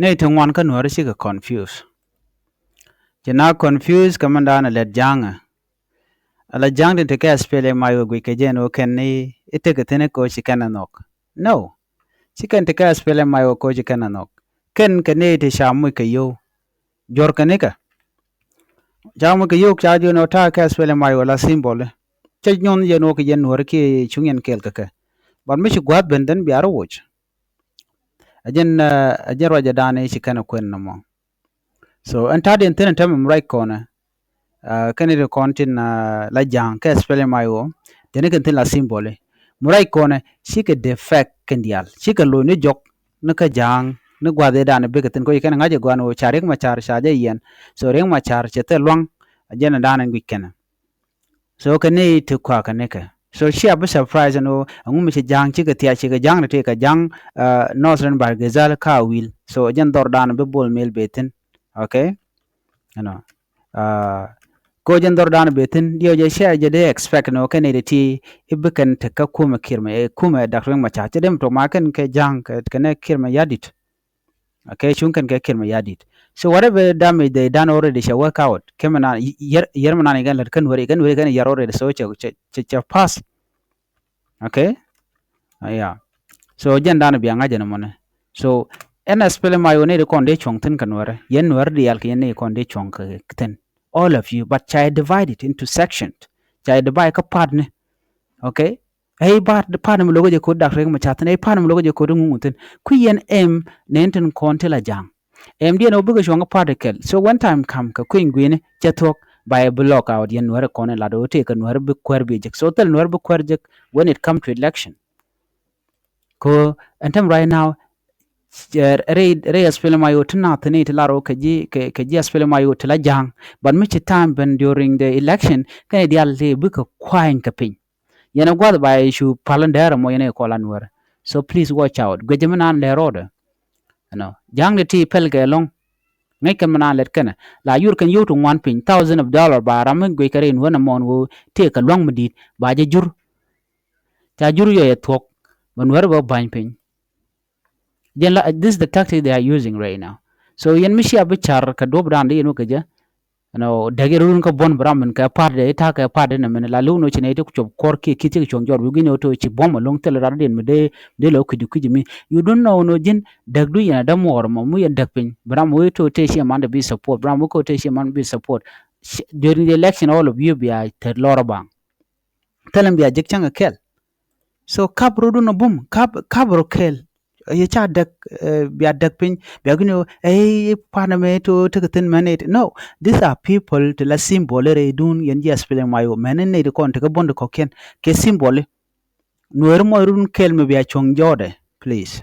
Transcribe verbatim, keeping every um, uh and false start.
Nɛy ti ŋuan kä Nuäri cikɛ confuse. Ci na confuse kɛ min da̱a̱n a lɛt ja̱a̱ŋɛ. Ala ja̱a̱ŋ tin te kɛ SPLM-IO guic kɛ jɛ ɛn ɣöö kɛn ni i̱ tekɛ thi̱n i̱ kɛ ɣöö ci kɛn ɛ nhɔk. No. Ci kɛn te kɛ SPLM-IO kɛ ɣöö ci kɛn ɛ nhɔk. Kɛn kɛ nɛy ti ca muc kɛ yio̱w. Juɔ̱r kɛ nikɛ. Ca muc kɛ yio̱w ca jiök ni ɣöö ta̱a̱ kɛ SPLM-IO la symbol i̱. Cä nyuɔ̱n yɛn ɣöö kɛ yɛn Nuäri kiɛ cuŋ yɛn kɛɛl kɛ kɛ. But mi ci gua̱a̱th ben then bia rɔ woc. Ɛ jɛn, ɛ jɛn ruacɛ da̱a̱n i̱ ci kɛn ɛ kuɛn nɔmɔ. So ɛn ta̱a̱diɛn thi̱n ɛn täämɛ mi ruac kɔnɛ. Kɛn i̱ ti kɔn tin la ja̱a̱ŋ kɛ SPLM-IO. Teni kɛn thi̱n la symbol i̱ mi ruac kɔnɛ cikɛ defect kɛn diaal cikɛ lo̱c ni jɔk ni kä ja̱a̱ŋ ni gua̱a̱th i̱ da̱a̱n i̱ bikɛ thi̱n koci kɛn ŋa̱c i̱ gua̱a̱n ɣöö ca Riek Machar ca jɛ yiɛn. So Riek Machar cɛ thil lua̱ŋ ɛ jɛn ɛ da̱a̱n ɛn guic kɛnɛ. So kɛ ni ti kua kɛ nikɛ. So cia bi surprise ɛn ɣöö ɛŋu mi ci ja̱a̱ŋ cikɛ thiac cikɛ ja̱a̱ŋ ti ti kɛ ja̱a̱ŋ Northern Bahr el Ghazal ka wil. So jɛn dhɔr da̱a̱n bi Bol Mel bee thi̱n. Okay. You know. Ko jɛn dhɔr da̱a̱n bee thi̱n diɛ jɛ cia jɛ dee expect ɛn ɣöö kɛ ni ti ti i̱ bi kɛn te kä kumɛ Kiir mɛ kumɛ Doctor Riek Machar cɛ dem tok ma kɛn kɛ ja̱a̱ŋ kɛ kɛ ni Kiir Mayardit. Okay, cuŋ kɛn kɛ Kiir Mayardit. So whatever damage they done already cɛ work out. Kɛ mɛ nan yɛr yɛr mɛ nan ikɛn lät kɛn weri kɛn weri kɛn yɛr already so cɛ cɛ cɛ pass. Okay. Yeah. So jɛn dan bia ŋa̱c jɛn mɔnɛ. So ɛn SPLM-IO ni di kɔn di cuɔ̱ŋ thi̱n kɛ Nuɛrɛ yɛn Nuɛrɛ diaal kɛ yɛn ni kɔn di cuɔ̱ŋ kɛ thi̱n. All of you, but ca divided into sections. Ca divide kä part ni. Okay. Ɛ i̱ part part mi lo̱kä jɛ ko̱t Doctor Riek Machar thi̱n ɛ i̱ part mi lo̱kä jɛ ko̱t i̱ ŋuŋ thi̱n kui̱ yɛn ɛm nɛn tin kɔn ti la ja̱a̱ŋ. Ɛm diɛn ɛ wä bikɛ cuɔ̱ŋ i̱ part kɛl so when time come kɛ kui̱ny gui̱ni cɛ thuɔ̱k ba ɛ bi lock out yɛn Nuɛri kɔn in lat ɣöö tëëkɛ Nuɛri bi kuäär bi jek so thil Nuɛri bi kuäär jek when it come to election. Ko ɛn tɛm right now rɛy rɛy SPLM-IO ti nath ni ti lar ɣöö kɛ ji̱ kɛ ji̱ SPLM-IO ti la ja̱a̱ŋ. But mi ci time ben during the election kɛn i̱ diaal ti bikɛ kua̱ny kɛ piny. Yɛn ɛ gua̱th ba i̱ cu pal in dɛɛr ɛmɔ yɛn ɛ kɔl an wär. So please watch out guic mi naan lɛ rɔɔdɛ. Ɛnɔ ja̱a̱ŋ ti ti pɛl kɛ ɛlɔ̱ŋ. Ŋäc kɛn mi naan lɛt kɛnɛ la yur kɛn yio̱w ti ŋuan piny thousand of dollar ba ram mi guic kɛ rɛy in wän ɛmɔn ɣöö tëëkɛ lua̱ŋ mi di̱i̱t ba jɛ jur. Ca jur yɔ yɛ thuɔ̱k bɛ Nuɛri bɛ ba̱ny piny. Jɛn la this is the tactic they are using right now. So yɛn mi cia bi car kɛ duɔ̱p dan di yɛn wä kɛ jɛ. Ɛnɔ däk yɛ run kä buɔ̱n bi ram min kɛ part de i̱ ta̱a̱ kɛ part de nɛ min la li̱w nɔ ci nɛ iti cop kuɔr kiɛ ki̱th cikɛ cuɔ̱ŋ jɔɔt wi̱i̱ gui̱n ɛ wä to̱ ci buɔ̱m ɛlɔ̱ŋ thil rat diɛn mi dee dee lɛ wä kui̱di kui̱di mi. You don't know nɔ ji̱n däk du yɛn a dämuɔɔr mɔ mi yɛn däk piny bi ram wä to̱ tëë ci ɛman de bi support bi ram wä ko̱ tëë ci ɛman bi support. During the election all of you bia thɛt lɔr a baŋ. Thilɛ bia jek cäŋ kɛ kɛl. So kap rot wun a bum kap kap rot kɛl. Yɛ ca däk bia däk piny bia gini ɛ panɛ mɛ to tekɛ thin mɛ nɛy ti no. These are people ti la symbol rɛy dun yɛn ji̱ SPLM-IO mɛn ni nɛy ti kɔn tekɛ buɔ̱n ti kɔ̱kiɛn kɛ symbol. Nuɛɛri mɔc rot wun kɛl mɛ bia cuɔ̱ŋ jɔɔdɛ please.